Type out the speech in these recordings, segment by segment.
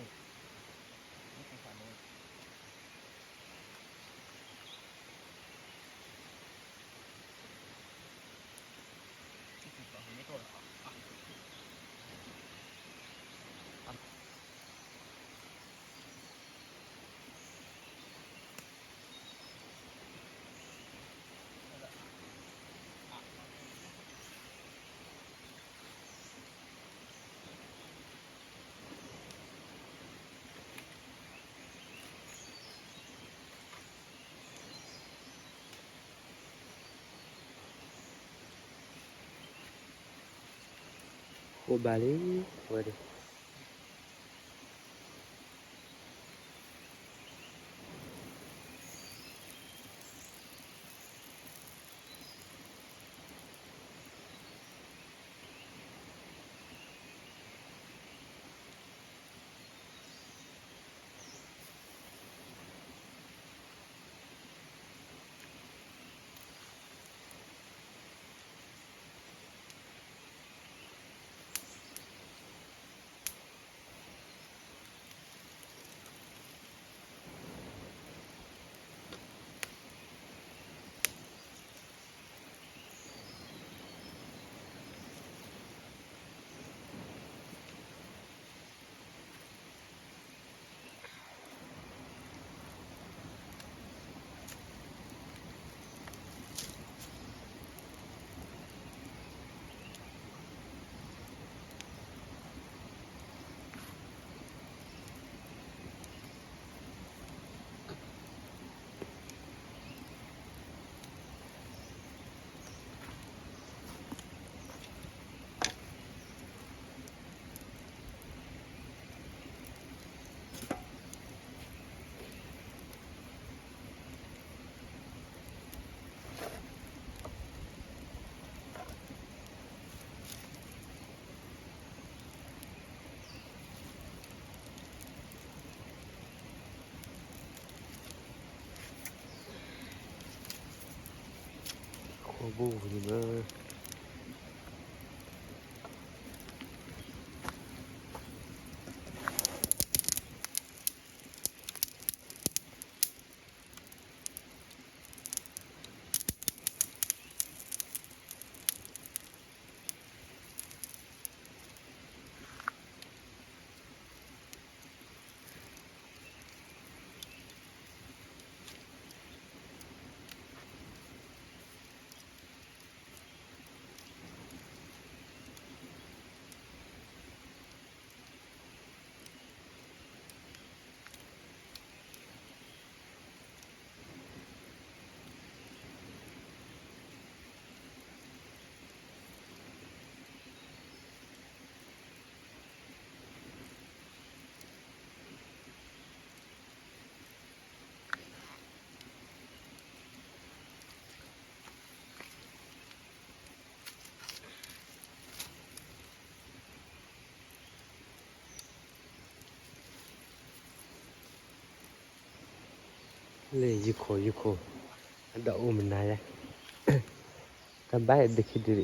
ဃိဘၣ်လံ, ဝဲဒၣ် ခိၣ်ဘိန့ၣ်မ့ၢ် လၢယခိၣ်ယခိၣ် အဒိၣ်အိၣ်မနုၤယါ, တၢ်ဘၣ်ဒုးခံဒုး,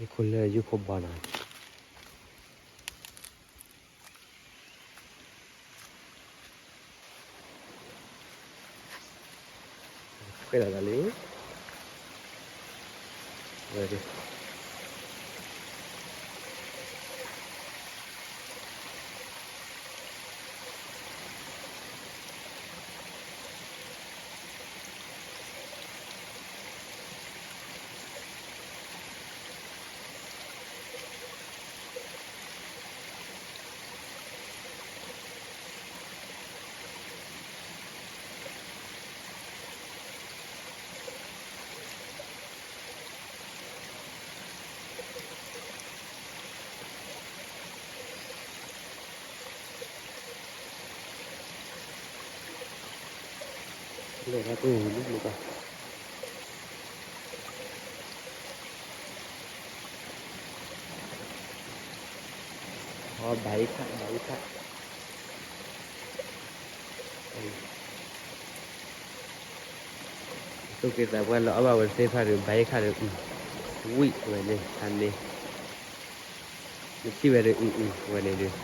ယခိၣ်လၢယခိၣ်ဘီနီၤ. ခွဲးလီၤသးလံ, ဝဲဒၣ်. လဲၤဒၣ်တၢ်န့ၣ်လံလၢတၢ်, အီၣ်ဘၣ်ယခး ဘၣ်ယခး, သိၣ်က့ၤသးပှၢ်လၢအီၣ်ဘၣ်ဝဲသ့ၣ်တဖၣ်ဒီး ဘၣ်ယခးဒီး အုၣ်, ဝံၣ်ဝဲန့ၣ် ခါန့ၣ်, နထံၣ်ဝဲဒီး အုၣ်အုၣ်ဝဲန့ၣ်ဒီး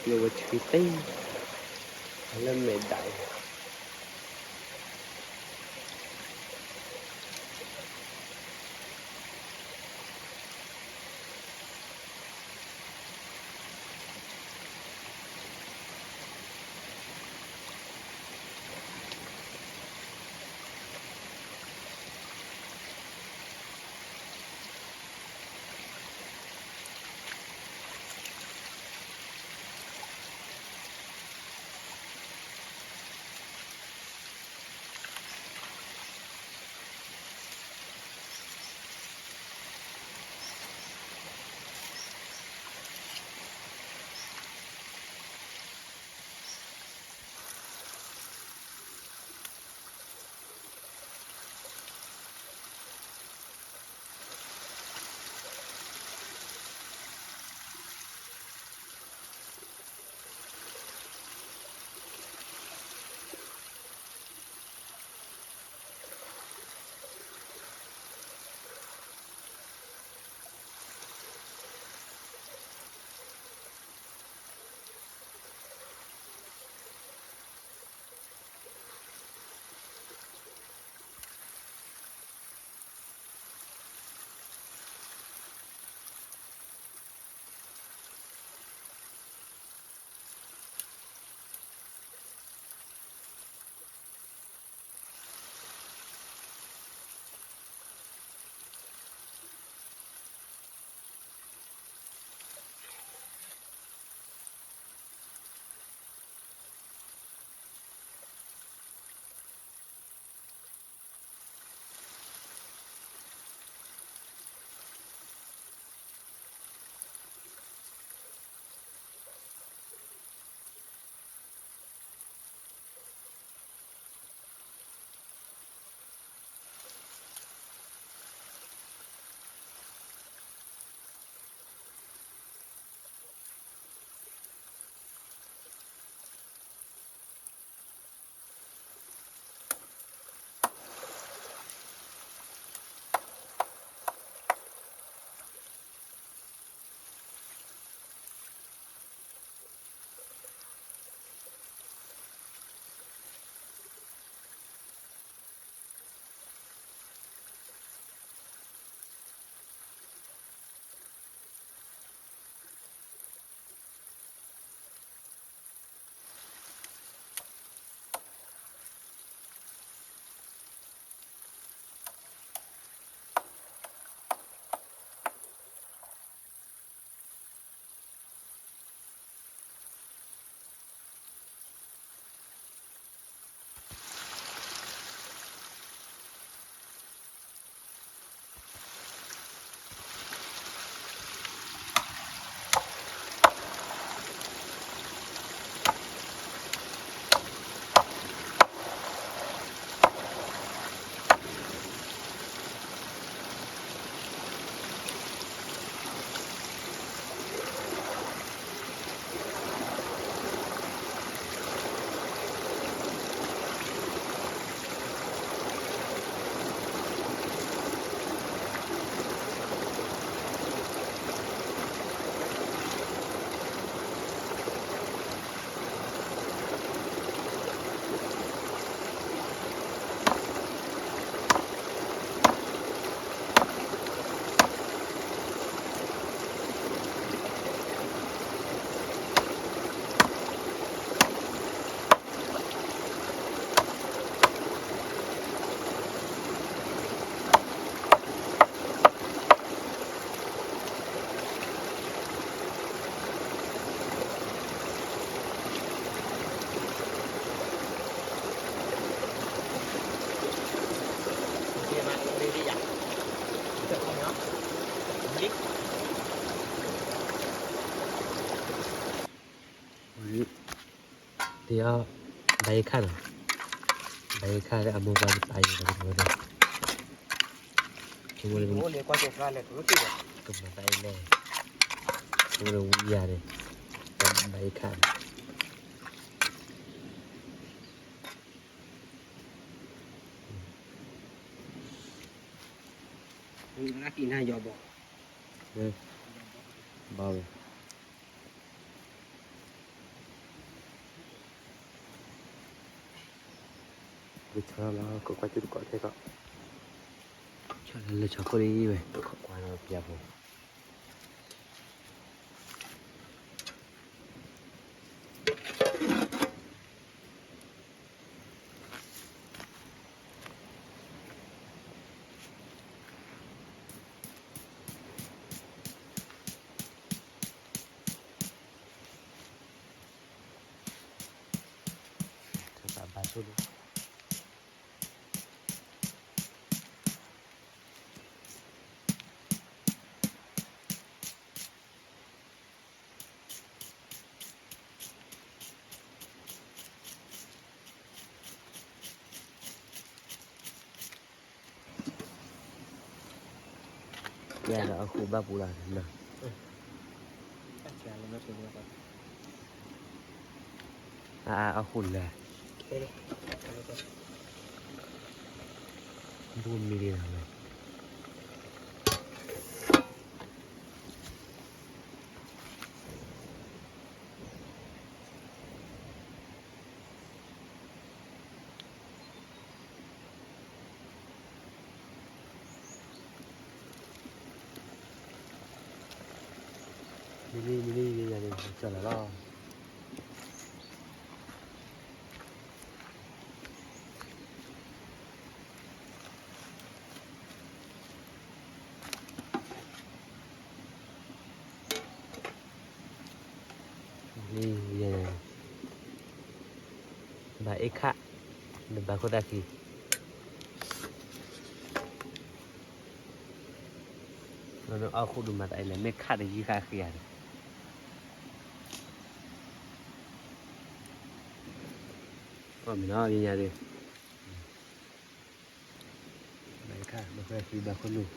ကျိဝဲဆှံသ့, အလၢမဲာ်ဒၣ်အံၤ ဒီး ဘၣ်ယခါနီၤ, ဘၣ်ယခါလၢအမိၢ်ပှၢ်တပာ်ယၤဒီး ကမၤတၢ်, ကမၤတၢ်အံၤလဲၣ်, ကမၤတၢ်ဝံၤယၤန့ၣ်, ဘၣ်ယခါန့ၣ် ဘၣ်ဝဲ, ကဆီလီၤ ကကွၢ်ကၠူတကိးထဲကီး, ဆီလီၤလၢဆီခိၣ်လံဝဲ တခိးကွၢ်ဒီးပျၢ်ဖိ ဘၣ်ဆိလံ ယၤဒီးအဃိဘၣ်ပူၤလီၤနီၤ, အါအါအဃိလဲၣ်, ဒိၣ်မံၤဒံးနီၤဝဲ မ့ၢ်လံ မ့ၢ်လံ ယၤန့ၣ် ကၢ်လီၤလီၤ. လံ ယၤန့ၣ် ဘၣ်အ့ၣ်ခၣ် နဘၣ်ခိၣ်တၢ်ခံ အီၣ်ဃုာ်ဒုးမၤတၢ်အံၤလဲၣ် မ့ၢ်ခၣ်တယုၢ်ဃာ်ဃံဧါန့ၣ် အီၣ်မ့ၢ်နီၤ ယညါဒုး ဘၣ်ခၣ် ဘၣ်ဃုာ်ဃံ ဘၣ်ခိၣ်နူာ်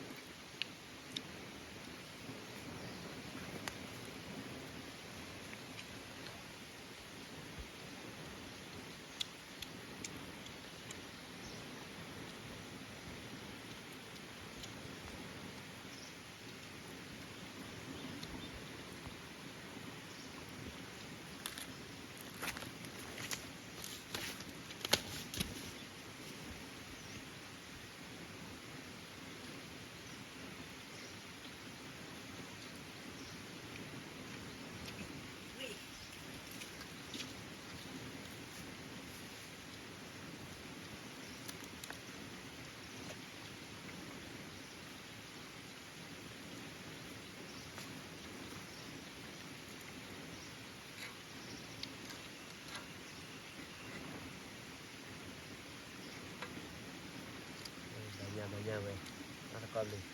ဘၣ်ညါဘၣ်ညါဝဲ တၢ်တကီၢ်ဘျုး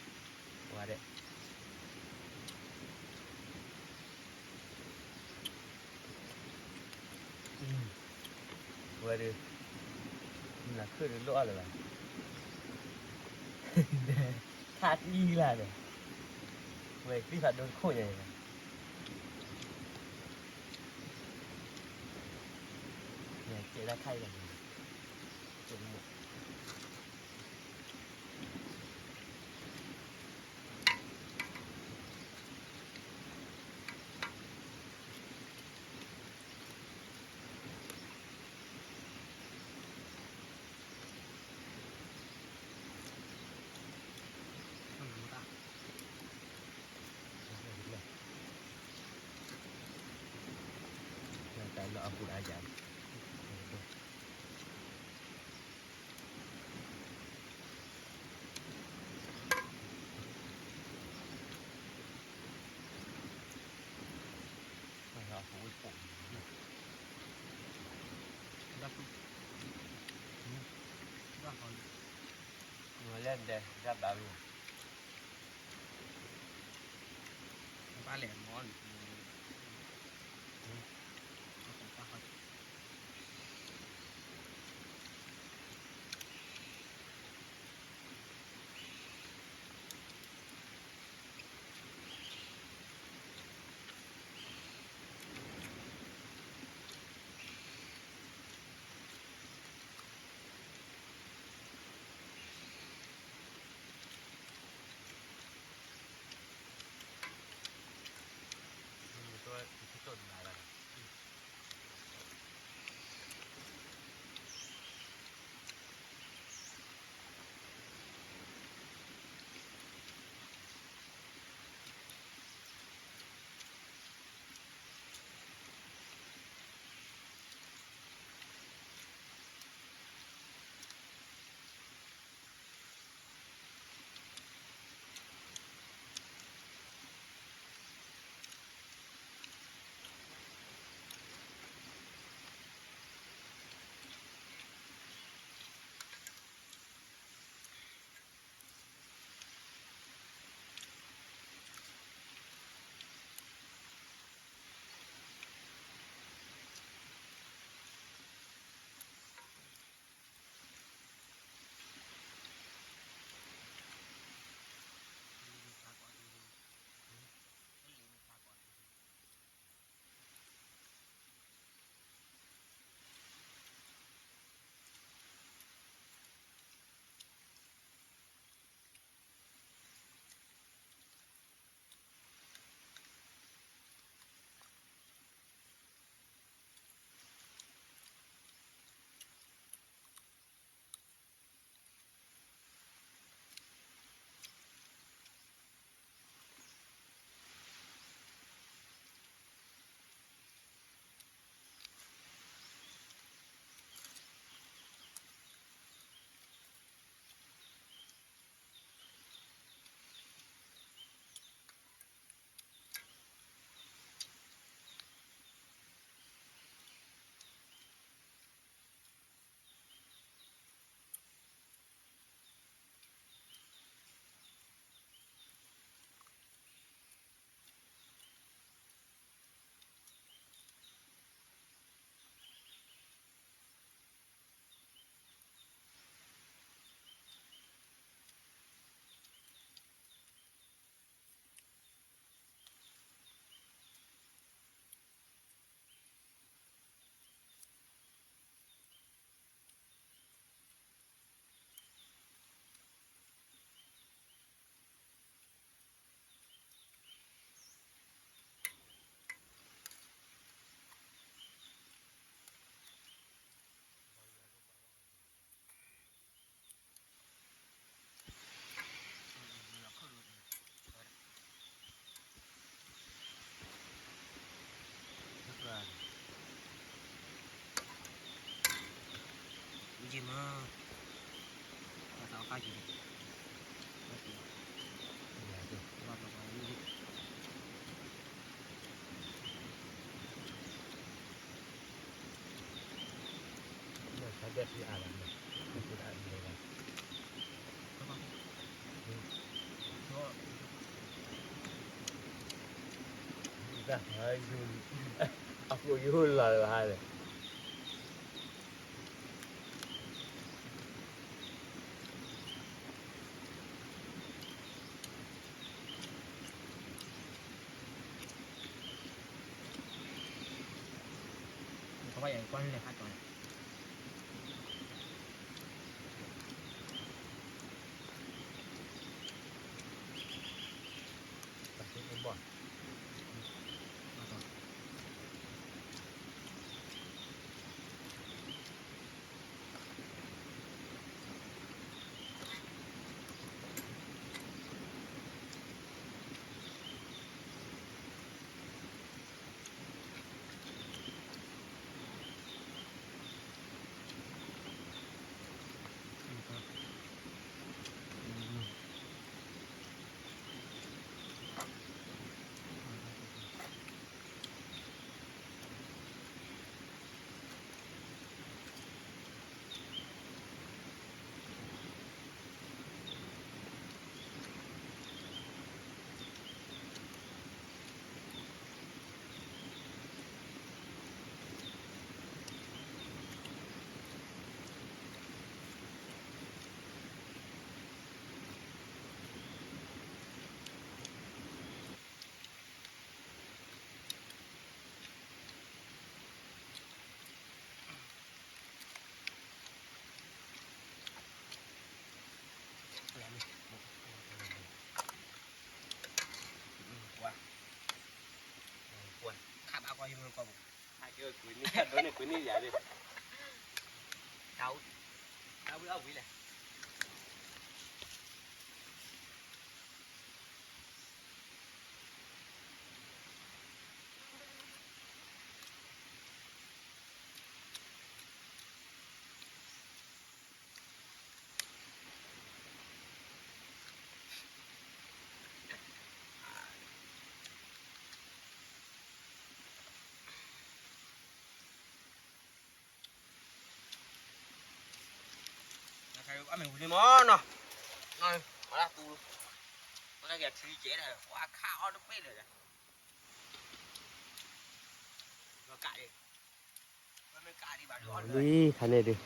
ဝါဒဲး ဝဲဒုး နခုၣ်ဒုးလိၣ်အါလၢၤဘၣ် ထါတံၢ်လၢ်ဒီး ဝဲသံဖးဒိၣ်တခိၣ်ညါ ကဲဒၣ်ခါအံၤလီၤ ကဲမ့ၢ် တၢ်လီၢ်အပူၤအါယၤ လၢဒဲး ဒၣ်ဘၣ်ဝဲ ဘၣ်လဲၣ်မီၢ်န့ၣ် အပူၤ က့မး, တၢ်သးခါက့ၤ, အဃိယဟိၣ်လီၤလၢဟါန့ၣ် ကဘၣ်ယၤကွၢ်လၢဟါကၠီန့ၣ် ခါဘၣ်ကီယမ့ၢ်ကီၢ်ပူၤ ကွံန့ၣ် ကွံန့ၣ်ယၤဒ် တၢ်ဝံအဝံလဲၣ် အမ့ၢ်ဝံၤလံမ့ၢ်နီၤ, မၤလၢတူ, ပကကထံကဲဒၣ် ဝါခါအီၣ်တပ့ၢ်လၢာ်ဒီး, လံခါန့ၣ်ဒုး,